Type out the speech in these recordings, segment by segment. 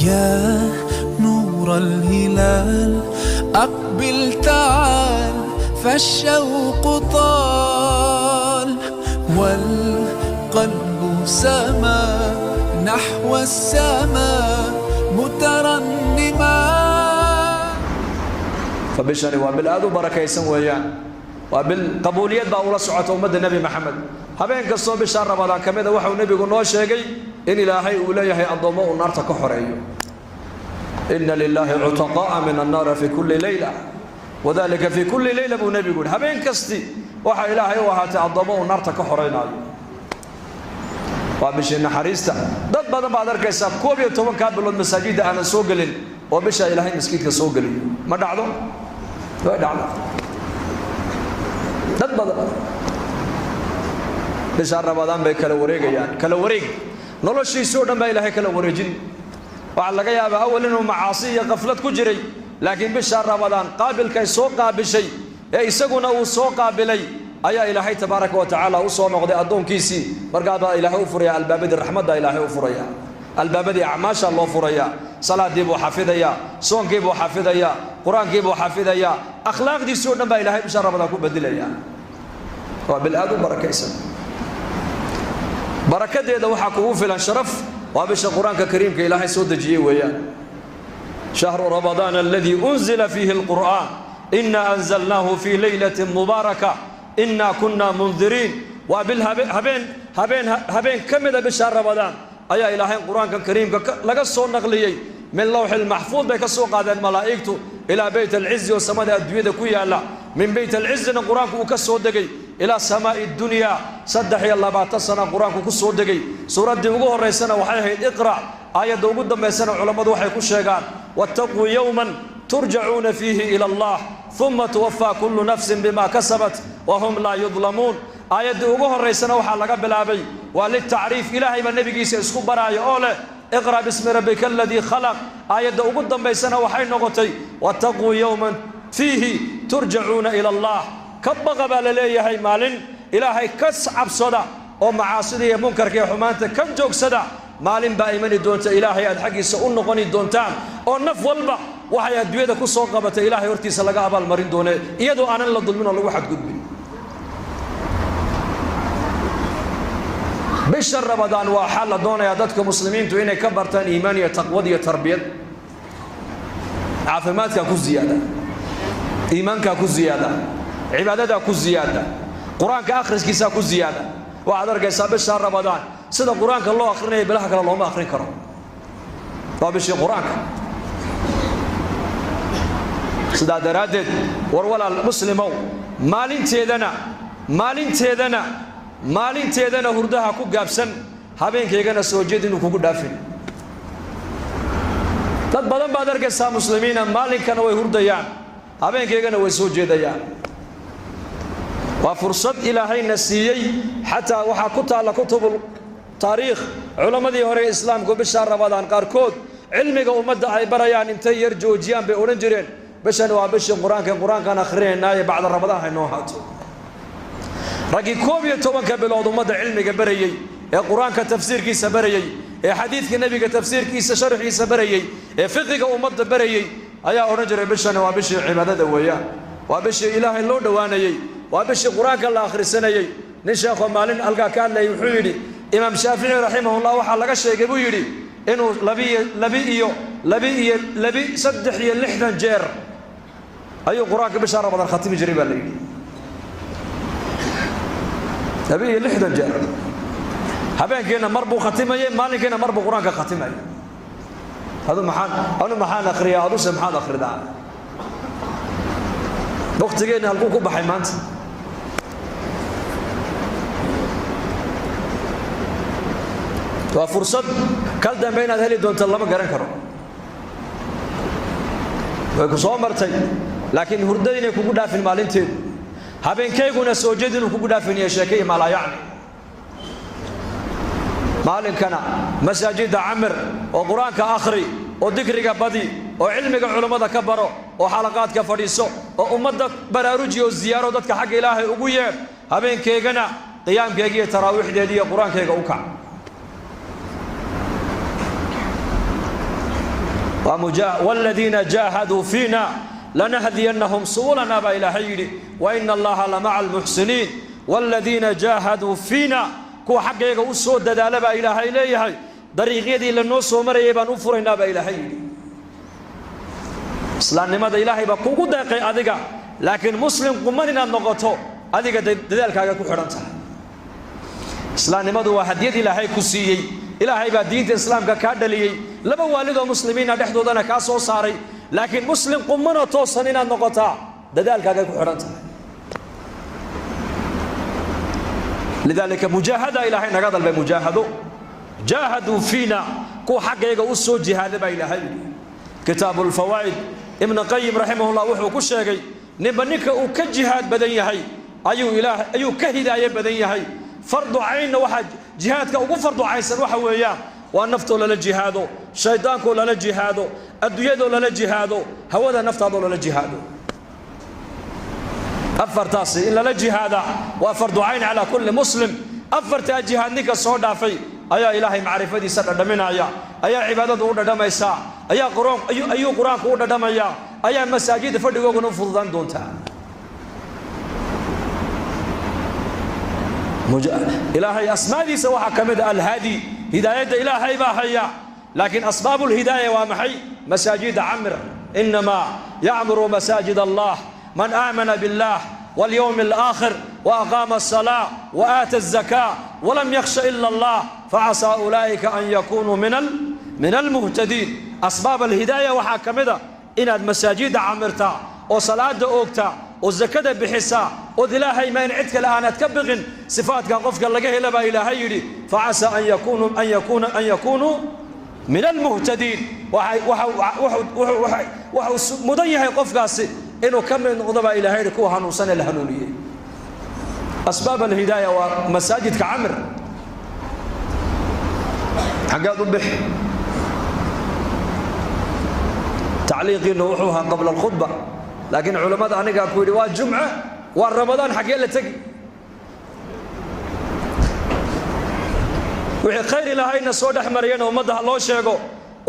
يا نور الهلال أقبل تعال فالشوق طال والقلب سما نحو السماء مترنما. Fa bishani waa bil aada u barakaysan weeyaan, waa bil qabuuliyad baa ula socota ummadda Nebi Maxamed. Habeen kastoo bishaa Ramadaan ka mida waxau nebigu noo sheegay in Ilaahay uu leeyahay addoommo uu naarta ka xoreeyo. إن لله عتقاء من النار في كل ليلة وذلك في كل ليلة, buu nebigu yihi. Habeen kasti waxaa Ilaahay u ahaatay addoommo uu naarta ka xoreynaayo. Waa bishii naxariista. Dad badan baad arkaysaa 11-kaa bilood masaajidda aanan soo gelin oo bishaa Ilaahay maskiidka soo geliyo. Ma dhacdo? Way dhacdo. Dad badan bishaa Ramadaan bay kala wareegayaan, kala wareeg noloshiisoo dhan baa Ilaahay kala wareejin. Waxaa laga yaabaa awal inuu macaasi iyo qaflad ku jiray, laakiin bishaa Ramadaan qaabilkay soo qaabishay ee isaguna uu soo qaabilay ayaa Ilaahay tabaaraka wa tacaala u soo noqday addoonkiisii. Markaa baa Ilaahay u furaya albaabadii raxmadda, Ilaahay u furaya albaabadii acmaasha loo furaya. Salaadii buu xafidayaa, soonkii buu xafidayaa, qur-aankii buu xafidayaa, akhlaaqdiisii o dhan baa Ilaahay bisha Ramadaan ku bedilaya. Waa bil aad u barakaysan. Barakadeeda waxaa kugu filan sharaf, waa bisha Qur-aanka Kariimka Ilaahay soo dejiyey weeyaan. شهر رمضان الذي أنزل فيه القرآن إنا أنزلناه في ليلة مباركة إنا كنا منذرين. Waa bil habeen habeen habeen ka mida bisha Ramadaan ayaa Ilaahay Qur-aanka Kariimka laga soo naqliyey. Min lawxil maxfuud bay ka soo qaadeen malaa'igtu ilaa beyt alcizi oo samada adduunyada ku yaalla. Min beyt alcizina qur-aanku uu ka soo degay ilaa samaa'i dunyaa. 23 sana qur-aanku ku soo degay. Suuraddii ugu horraysana waxay ahayd Iqra'. Aayadda ugu dambaysana culammadu waxay ku sheegaan: واتقوا يوما ترجعون فيه إلى الله ثم توفى كل نفس بما كسبت وهم لا يظلمون. Aayaddii ugu horraysana waxaa laga bilaabay waa litacriif, Ilaahay baa nebigiisa isku baraayo oo leh: اقرأ باسم ربك الذي خلق. Aayadda ugu dambaysana waxay noqotay: واتقوا يوما فيه ترجعون إلى الله. Ka baqa baa la leeyahay maalin Ilaahay ka cabsada oo macaasida iyo munkarka iyo xumaanta ka joogsada. Maalin baa imani doonta Ilaahay aad xaggiisa u noqoni doontaan oo naf walba waxay adduunyada ku soo qabatay Ilaahay hortiisa laga abaalmarin doone, iyadoo aanan la dulmin oo lagu xadgudbin. Bisha Ramadaan waxaa la doonayaa dadka muslimiintu inay ka bartaan iimaan iyo taqwad iyo tarbiyad. Caafimaadkaa ku ziyaada, iimaankaa ku ziyaada, cibaadadaa ku ziyaada, qur-aanka akhriskiisaa ku ziyaada. Waxaad arkaysaa bisha Ramadaan sida qur-aanka loo akrinaya bilaha kale looma akhrin karo. Waa bishii qur-aanka. Sidaa daraaddeed, war walaal muslimow, maalinteedana maalinteedana maalinteedana hurdaha ku gaabsan, habeenkaygana soo jeed inuu kugu dhaafin. Dad badan baad arkaysaa muslimiina, maalinkana way hurdayaan, habeenkaygana way soo jeedayaan. Waa fursad Ilaahayna siiyey. Xataa waxaa ku taalla kutubul taariikh, culammadii hore ee islaamku bisha Ramadaan qaarkood cilmiga ummadda ay barayaan intay yar joojiyaan bay odhan jireen: "Bishan waa bishii qur-aanka, qur-aankaan akhrinaynaaye bacda Ramadaan haynoo haato." Raggii 11-ka bilood ummadda cilmiga barayey ee qur-aanka tafsiirkiisa barayey ee xadiidka nebiga tafsiirkiisa sharxiisa barayey ee fiqiga ummadda barayey ayaa odhan jiray: "Bishani waa bishii cibaadada weeyaan, waa bishii Ilaahay loo dhowaanayey, waa bishii qur-aanka la akhrisanayey." Nin sheekhoo maalin halkaa ka hadlayay wuxuu yidhi: "Imaam Shaafici raximahullah waxaa laga sheegay," buu yidhi, "inuu labiyo labi iyo labi iyo labi 63 jeer ayuu qur-aanka bisha Ramadaan khatimi jiray," baa la yidhi. 62 jeer, habeenkiina mar buu khatimayey, maalinkiina mar buu qur-aanka khatimayay. Adu maxaan, anu maxaan akhriyaa, aduse maxaad akhridaa? Waktigeenna halkuu ku baxay maanta? Waa fursad kal dambe inaad heli doonto lama garan karo. Way ku soo martay, laakiin hurdada inay kugu dhaafin maalinteedu, habeenkayguna soo jeed inuu kugu dhaafin iyo sheeke iyo maalaayacni. Maalinkana masaajidda camir oo qur-aanka akhri oo dikriga badi oo cilmiga culammada ka baro oo xalaqaadka fadhiiso oo ummadda baraaruji oo ziyaaro, dadka xagga Ilaahay ugu yeedh. Habeenkaygana qiyaamkayga iyo taraawiixdeedi iyo qur-aankayga u kac. Waaladiina jaahaduu fiina lanahdiyannahum subulana baa Ilaahay yidhi, wa ina Allaha lamaca almuxsiniin. Waaladiina jaahaduu fiina, kuwa xaggayga u soo dadaala baa Ilaahay leeyahay, dariiqyadii lanoo soo marayay baan u furaynaa baa Ilaahay yidhi. Islaamnimada Ilaahay baa kugu deeqay adiga, laakiin muslim quman inaad noqoto adiga dadaalkaaga ku xidhan tahay. Islaamnimadu waa hadiyad Ilaahay ku siiyey. Ilaahay baa diinta islaamka kaa dhaliyey, laba waalidoo muslimiina dhexdoodana kaa soo saaray, laakiin muslim qumanoo toosan inaad noqotaa dadaalkaagay ku xidhan tahay. Lidaalika mujaahada Ilaahay naga dalbay, mujaahado. Jaahaduu fiina, kuwa xaggayga u soo jihaada baa Ilaahay yidhi. Kitaabu lfawaa'id Ibnu Qayim raximahullah wuxuu ku sheegay, ninba ninka uu ka jihaad badan yahay ayuu Ilaahay ayuu ka hidaaye badan yahay. Fardu caynna waxaa jihaadka ugu fardu caynsan waxa weeyaan waa naftoo lala jihaado, shaydaankoo lala jihaado, adduunyadoo lala jihaado, hawada naftaadoo lala jihaado. Afartaasi in lala jihaada waa fardu cayn calaa kulli muslim. Afartaa jihaad ninka soo dhaafay ayaa Ilaahay macrifadiisa dhadhaminaya, ayaa cibaadadu u dhadhamaysaa, ayaa quraan ayuu qur-aanku u dhadhamayaa, ayaa masaajidda fadhigooguna u fududaan doontaa. Ilaahay asmaadiisa waxaa ka mid a Alhaadi, hidaayadda Ilaahay baa haya, laakiin asbaabu lhidaaya waa maxay? Masaajida camir. Inamaa yacmuru masaajid Allah man aamana billah walyowmi alaakhir waaqaama asalaa waaata azakaa walam yakhsha ila Allah facasaa ulaa'ika an yakunuu min almuhtadiin. Asbaab alhidaaya waxaa ka mid a inaad masaajidda camirtaa oo salaada oogtaa oo zakada bixisaa ood Ilaahay ma in cid kale aanad ka biqin. Sifaadka qofka laga hela baa Ilaahay yidhi facasaa an yakunuu an yakuuna an yakunuu min almuhtadiin. Waxuu mudan yahay qofkaasi inuu ka mid noqdo baa Ilahay yidhi kuwa hanuunsan ee la hanuuniyey. Asbaab alhidaaya waa masaajidka camir. Xaggaad u bixi? Tacliiqiinu wuxuu ahaa qabla alkhudba, laakiin culammada anigaa ku yidhi waa jumce, waa Ramadaan, xaggee la tegi? Wixii khayr Ilaahayna soo dhex mariyana ummadda ha loo sheego,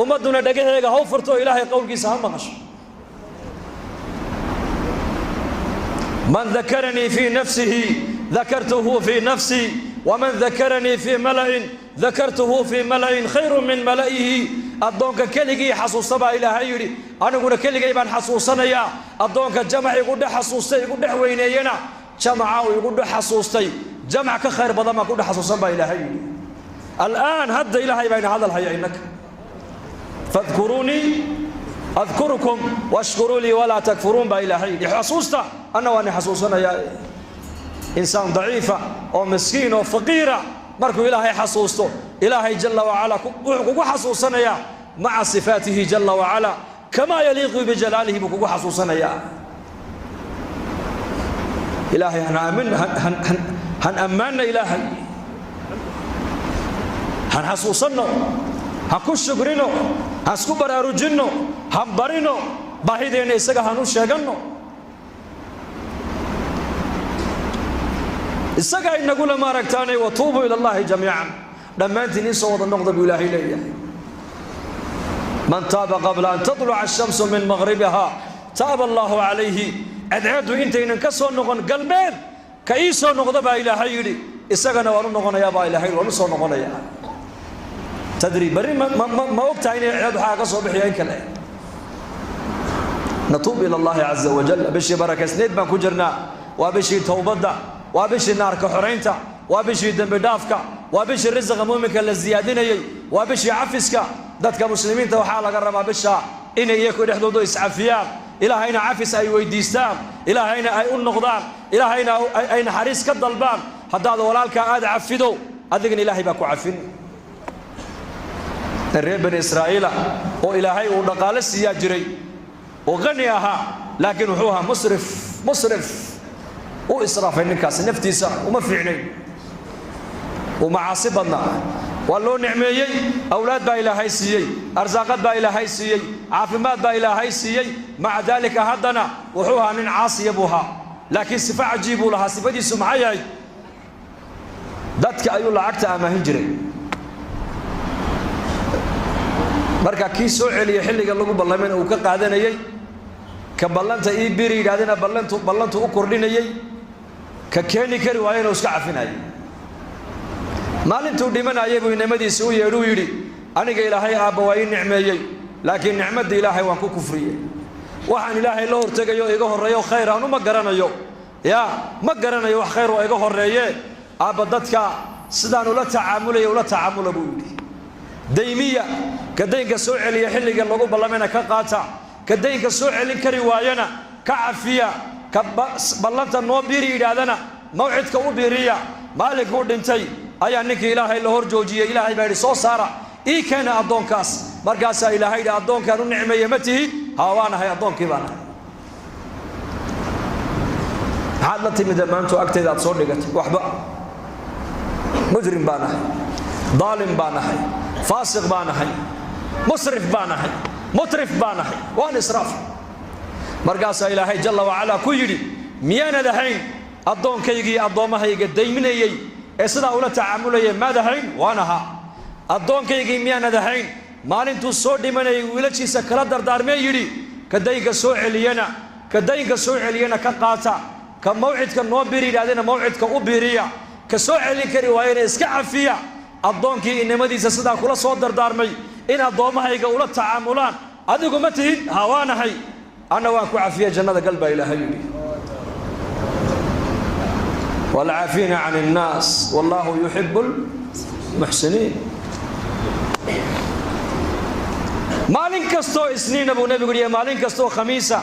ummadduna dhagaheega ha u furto oo Ilaahay qowlkiisa ha maqasho. Man dakaranii fii nafsihi dakartuhu fii nafsii, waman dakaranii fii mala'in dakartuhu fii mala'in khayru min mala'ihi. Addoonka keligii xasuusta baa Ilaahay yidhi, aniguna keligay baan xasuusanayaa. Addoonka jamac igu dhex xasuustay, igu dhex weyneeyena, jamaca uu igu dhex xasuustay jamac ka khayr badan baan ku dhex xasuusan baa Ilaahay yidhi. Al'aan hadda Ilaahay baa ina hadal haya innaka, fadkuruunii adkurukum washkuruu lii walaa takfuruun baa Ilaahay yidhi. Xasuusta, anna waan i xasuusanayaa. Insaan daciifa oo miskiin oo faqiira markuu Ilaahay xasuusto, Ilaahay jalla wacala wuxuu kugu xasuusanayaa maca sifaatihi jalla wacala kamaa yaliiqu bijalaalihi buu kugu xasuusanayaa. Ilaahay han aamin, han ammaanna, Ilaahay han xasuusanno, han ku shukrino, han isku baraarujinno, han barino baahideenna, isaga han u sheeganno. Isagaa inagula maaragtaanay watuubuu ila Allahi jamiican, dhammaantiin in soo wada noqda buu Ilaahay leeyahay. Man taaba qabla an tatluca ashamsu min maqribiha taaba Allahu calayhi. Cadceeddu intaynan ka soo noqon galbeed ka ii soo noqda baa Ilaahay yidhi, isagana waan u noqonayaa baa Ilahay, waan u soo noqonayaa. Tadri berri ma og tahay inay cadceeddu xaga ka soo bixiya in kale? Natuub ila Allahi caza wajal. Bishii barakaysnayd baan ku jirnaa, waa bishii towbadda, waa bishii naarka xoraynta, waa bishii dembi dhaafka, waa bishii risiqa muuminka la siyaadinayey, waa bishii cafiska. Dadka muslimiinta waxaa laga rabaa bisha inay iyaku dhexdoodu iscafiyaan, Ilaahayna cafis ay weydiistaan, Ilaahayna ay u noqdaan, Ilaahayna ay naxariis ka dalbaan. Haddaad walaalkaa aada cafido, adigana Ilaahay baa ku cafin. Reer Bani Israa'iila oo Ilaahay uu dhaqaale siiyaa jiray oo qani ahaa, laakiin wuxuu ahaa musrif, musrif u israafay ninkaasi, naftiisa uma fiicnayn, uu macaasi badnaa. Waa loo nicmeeyey, awlaad baa Ilaahay siiyey, arsaaqad baa Ilaahay siiyey, caafimaad baa Ilaahay siiyey, maca daalika haddana wuxuu ahaa nin caasiya buu ahaa. Laakiin sifo cajiib buu lahaa. Sifadiisu maxay ahayd? Dadka ayuu lacagta amaahin jiray. Marka kii soo celiya xilliga lagu ballamayna uu ka qaadanayey, ka ballanta ii biri yidhahdana ballantu u kordhinayey, ka keeni kari waayena uu iska cafinayay. Maalintuu dhimanayay buu inamadiisi u yeedhuu yidhi, aniga Ilaahay aabba waa ii nicmeeyey, laakiin nicmadda Ilaahay waan ku kufriyey. Waxaan Ilaahay la hortegayo iga horreeyo khayr aanu ma garanayo, yaa ma garanayo wax khayr oo iga horreeye. Aabba, dadka sidaan ula tacaamulaya ula tacaamula, buu yidhi. Daymiya, ka daynka soo celiya xilliga lagu ballamayna ka qaata, ka daynka soo celin kari waayana ka cafiya, ka ballanta noo biiri yidhaahdana mawcidka u biiriya. Maalinkuu dhintay ayaa ninkii Ilaahay la hor joojiyey. Ilaahay baa yidhi, soo saara, ii keena addoonkaas. Markaasaa Ilaahay yidhi, addoonkaan u nicmeeye ma tihid? Haa, waanahay, addoonkii baan ahay. Maxaad la timida maantu agteeda aad soo dhigatay? Waxba, mujrim baan ahay, daalim baan ahay, faasiq baan ahay, musrif baan ahay, mutrif baan ahay, waan israaf. Markaasaa Ilaahay jalla wacalaa ku yidhi, miyaanad ahayn addoonkaygii addoommahayga dayminayey ee sidaa ula tacaamulayay? Maad ahayn? Waan ahaa. Addoonkaygii miyaanad ahayn maalintuu soo dhimanayay wiilashiisa kala dardaarmee yidhi, ka daynka soo celiyana, ka daynka soo celiyana ka qaata, ka mawcidka noo biri yidhahdena mawcidka u biriya, ka soo celin kari waayena iska cafiya? Addoonkii inamadiisa sidaa kula soo dardaarmay in addoommahayga ula tacaamulaan adigu ma tihid? Ha, waanahay. Anna waan ku cafiya, jannada gal, baa Ilaahay yidhi. Waalcaafiina can innaas wallaahu yuxibu lmuxsiniin. Maalin kastoo Isniina, buu nebigu yihi, maalin kastoo Khamiisa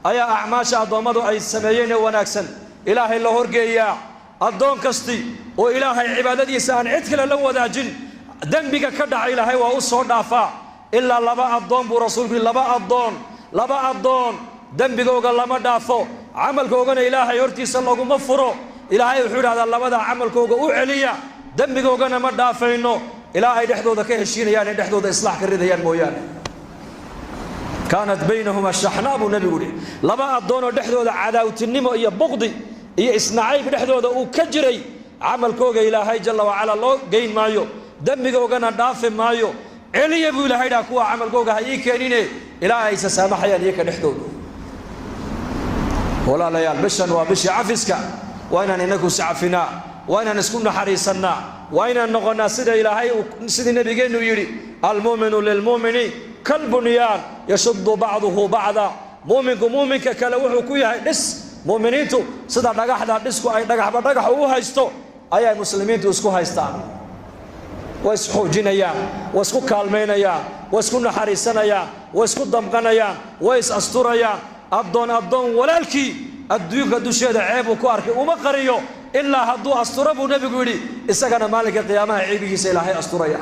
ayaa acmaasha addoommadu ay sameeyeen ee wanaagsan Ilaahay la horgeeyaa. Addoon kasti oo Ilaahay cibaadadiisa aan cid kale la wadaajin, dembiga ka dhaca Ilaahay waa u soo dhaafaa, ilaa laba addoon, buu rasuulku yihi. Laba addoon, laba addoon dembigooga lama dhaafo, camalkoogana Ilaahay hortiisa laguma furo. Ilaahay wuxuu idhahdaa, labada camalkooga u celiya, dembigoogana ma dhaafayno ilaa ay dhexdooda ka heshiinayaan ee dhexdooda islaax ka ridayaan mooyaane. Kaanat baynahumaa shaxnaa, buu nebigu yihi. Laba addoonoo dhexdooda cadaawtinimo iyo buqdi iyo isnacayb dhexdooda uu ka jiray, camalkooga Ilaahay jalla wacalaa loo geyn maayo, dembigoogana dhaafi maayo. Celiya, buu Ilahay dhaha, kuwa camalkooga ha ii keenine ilaa aysa saamaxayaan iyaka dhexdooda. Walaalayaal, bishan waa bishii cafiska. Waa inaan inagu iscafinaa, waa inaan isku naxariisannaa, waa inaan noqonnaa sida Ilaahay, sidii nebigeennu yidhi, almu'minu lilmu'mini kalbunyaan yashuddu bacduhu bacda. Mu'minku mu'minka kale wuxuu ku yahay dhis. Mu'miniintu sida dhagaxda dhisku ay dhagaxba dhagax ugu haysto ayay muslimiintu isku haystaan. Way isxoojinayaan, way isku kaalmaynayaan, way isku naxariisanayaan, way isku damqanayaan, way is asturayaan. Addoon addoon walaalkii adduunka dusheeda ceeb uu ku arkay uma qariyo ilaa hadduu asturo, buu nebigu yidhi, isagana maalinka qiyaamaha ceebihiisa Ilaahay asturaya.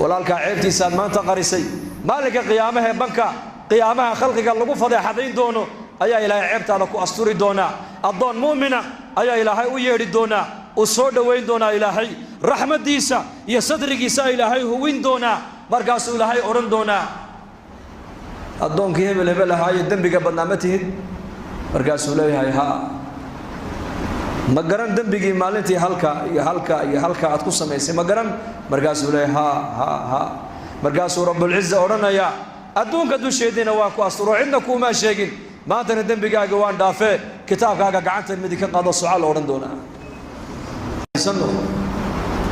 Walaalkaa ceebtiisaad maanta qarisay, maalinka qiyaamahee banka qiyaamaha khalqiga lagu fadeexadayn doono ayaa Ilaahay ceebtaada ku asturi doonaa. Addoon mu'mina ayaa Ilaahay u yeedhi doonaa, uu soo dhowayn doonaa, Ilaahay raxmaddiisa iyo sadrigiisa Ilaahay huwin doonaa. Markaasuu Ilaahay odhan doonaa, addoonkii hebel hebel ahaaye dembiga badnaa ma tihid? Markaasuu leeyahay, haa. Ma garan dembigii maalintii halka iyo halka iyo halka aad ku samaysay? Ma garan? Markaasuu leeyahay, haa haa haa. Markaasuu Rabbulciza odhanayaa, adduunka dusheediina waan ku asturo, cidna kuumaa sheegin, maantana dembigaaga waan dhaafee, kitaabkaaga gacanta midig ka qaado, soca, la odhan doonaa.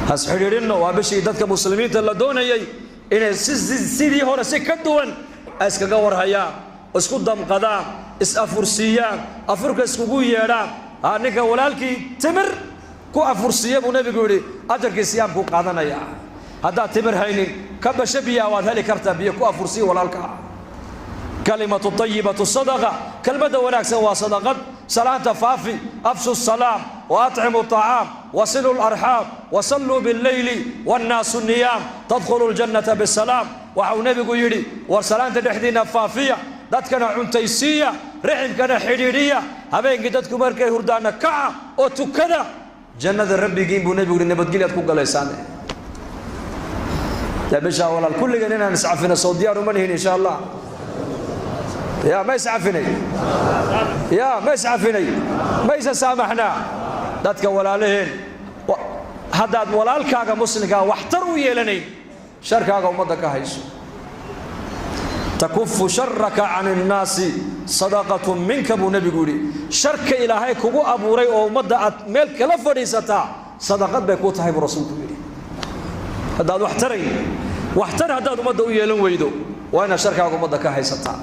Has xidhiidhinno. Waa bishii dadka muslimiinta la doonayay inay sidii hore si ka duwan ay iskaga warhayaan, isku damqadaan, is afursiiyaan, afurka iskugu yeedhaan. Ha ninka walaalkii timir ku afursiiya, buu nebigu yidhi, ajarkii siyaamkuu qaadanaya. Haddaad timir haynin, ka basho biyaa waad heli kartaa, biyo ku afursiiya walaalkaa. Kalimatu ayibatu sadaqa, kelmadda wanaagsan waa sadaqad. Salaanta faafi, afshu salaam wa atcimu acaam wasilu larxaam wasalluu billeyli wannaasu niyaam tadkhulu ljannata bisalaam. Waxa uu nebigu yidhi, war salaanta dhexdiinna faafiya, dadkana cuntaysiiya, raximkana xidhiidhiya, habeenkii dadku markay hurdaana kaca oo tukada. Jannada rabbigiin, buu nebigu yidhi, nabadgelyaad ku galaysaan. Yaa bishaa walaal, kulligan inaan iscafino soo diyaar uma nihin? Insha Allah. Yaa ma iscafinay? Yaa ma iscafinay? Ma isa saamaxnaa dadka walaalaheen? Haddaad walaalkaaga muslimkaa waxtar u yeelanayn, Sharkaaga ummadda ka hayso. Takufu sharaka can innaasi sadaqatun minka buu nebigu yidhi. Sharka Ilaahay kugu abuuray oo ummadda aad meel kala fadhiisataa sadaqad bay kuu tahay buu rasuulku yidhi. Haddaad wax tarayn, waxtar haddaad ummadda u yeelan weydo, waa inaad sharkaaga ummadda ka haysataa.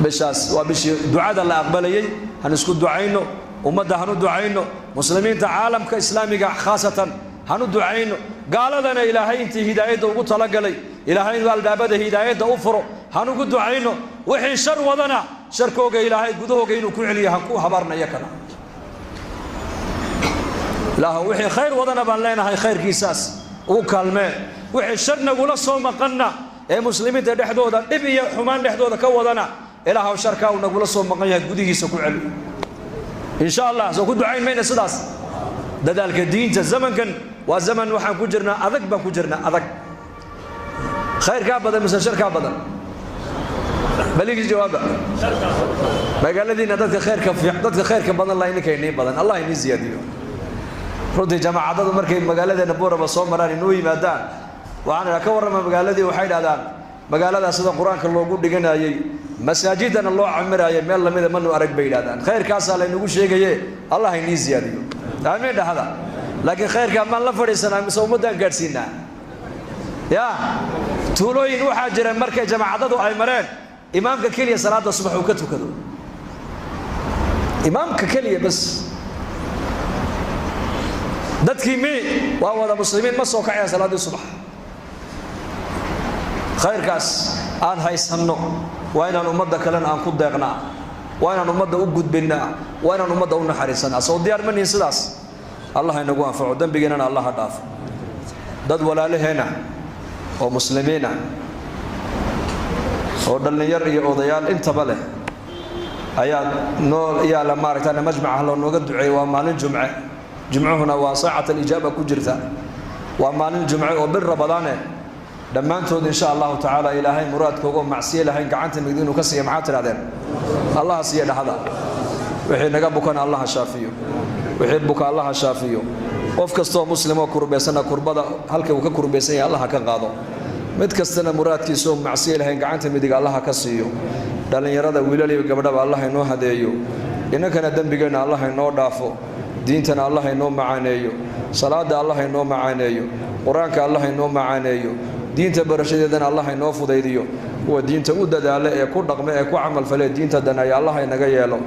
Bishaas waa bishii ducada la aqbalayey. Han isku ducayno, ummadda hanu ducayno, muslimiinta caalamka islaamiga khaasatan hanu ducayno, gaaladana Ilaahay intii hidaayadda ugu talagalay Ilaahay inuu albaabada hidaayadda u furo hanugu ducayno. Wixii shar wadana sharkooga Ilaahay gudahooga inuu ku celiyo han ku habaarnayo kana. Ilaah, wixii khayr wadana baan leenahay khayrkiisaas ugu kaalmee. Wixii shar nagula soo maqanna ee muslimiinta dhexdooda dhib iyo xumaan dhexdooda ka wadana, Ilaahw sharkaa uu nagula soo maqan yahay gudihiisa ku celi, insha Allah. Soo ku ducayn mayna sidaas? Dadaalka diinta zamankan waa zaman waxaan ku jirnaa adag baan ku jirnaa adag. Khayrkaa badan mise sharkaa badan? Baligii jawaaba. Magaaladiina dadka khayrka, dadka khayrka badan la ininka inii badan, Allah inii ziyaadiyo. Runtii jamaacadadu markay magaaladeena Buuraba soo maraan, inoo yimaadaan, waxaan idhaha ka warrama magaaladii. Waxay idhahdaan magaaladaa sida qur-aanka loogu dhiganayey, masaajidana loo camirayay, meel lamida manu arag bay yidhahdaan. Khayrkaasaa laynagu sheegaye, Allah inii ziyaadiyo, aamiin dhahda. Laakiin khayrkaa maan la fadhiisanaa mise ummaddaan gaadhsiinaa? Ya tuulooyin waxaa jira markay jamaacadadu ay mareen imaamka keliya salaada subax uu ka tukado, imaamka keliya bas. Dadkii mi waa wada muslimiin, ma soo kacayaan salaaddii subax. Khayrkaas aan haysanno waa inaan ummadda kalena aan ku deeqnaa, waa inaan ummadda u gudbinnaa, waa inaan ummadda u naxariisanaa. Soo diyaar ma nihin sidaas? Allah inagu anfaco, dembigeennana Allah ha dhaafo. Dad walaalaheenna oo muslimiina oo dhallinyar iyo odayaal intaba leh ayaa noo yaala maaragta majmaca loo nooga duceeyey. Waa maalin jumce, jumcuhuna waa saacat alijaaba ku jirta. Waa maalin jumce oo bil Rabadaane. Dhammaantood insha Allahu tacaala Ilaahay muraadkooga oo macsiye lahayn gacanta migdi inuu ka siiya. Maxaa tidhahdeen? Allaha siiya dhahda. Wixii naga bukana Allaha shaafiyo, wixii buka Allaha shaafiyo. Qof kastoo muslim oo kurbaysana kurbada halka uu ka kurbaysan yahay Allaha ka qaado. Mid kastana muraadkiisa oo macsiye lahayn gacanta midig Allaha ka siiyo. Dhallinyarada wiilal iyo gabdhaba Allah inoo hadeeyo, inankana dembigeenna Allah inoo dhaafo, diintana Allah inoo macaaneeyo, salaada Allah inoo macaaneeyo, qur-aanka Allah inoo macaaneeyo, diinta barashadeedana Allah inoo fudaydiyo. Kuwa diinta u dadaala ee ku dhaqma ee ku camalfalee diinta daneeya Allah inaga yeelo.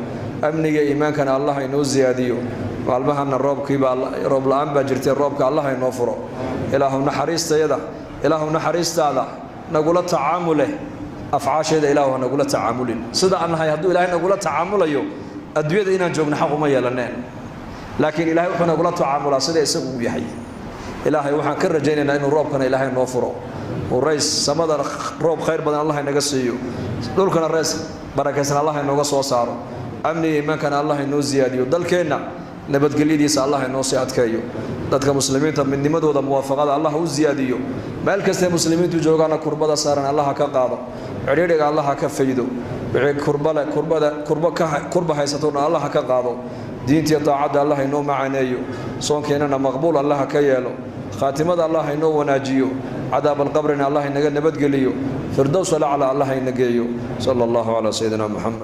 Amniga iimaankana Allah inoo siyaadiyo. Maalmahana roobkiibaa roob la-aan baa jirtay, roobka Allah inoo furo. Ilaahu naxariistayada, Ilaahu naxariistaada nagula tacaamuleh, afcaasheeda Ilaahu ha nagula tacaamulin. Sida aan nahay hadduu Ilaahay nagula tacaamulayo, adduunyada inaan joogno xaq uma yeelaneen. Laakiin Ilaahay wuxuu nagula tacaamulaa sida isagu uu yahay. Ilaahay waxaan ka rajaynaynaa inuu roobkana Ilaahay noo furo, uu rays samada roob khayr badan Allah inaga siiyo, dhulkana rays barakaysan Allah inooga soo saaro, amniga iimaankana Allah inoo siyaadiyo, dalkeenna nabadgelyadiisa Allah inoo sii adkeeyo, dadka muslimiinta midnimadooda muwaafaqada Allah u siyaadiyo, meel kastay muslimiintu joogaana kurbada saaran Allah ka qaado, cidhiidhiga Allah ka faydo, wixii kurbale kurbada kurbo ka kurba haysato dhan Allah ka qaado, diintiyo daacadda Allah inoo macaneeyo, soonkeennana maqbuul Allah ka yeelo, khaatimada Allah inoo wanaajiyo, cadaab alqabrina Allah inaga nabadgeliyo, firdows alacla Allah ina geeyo. Sala Allahu calaa sayidina Moxamed.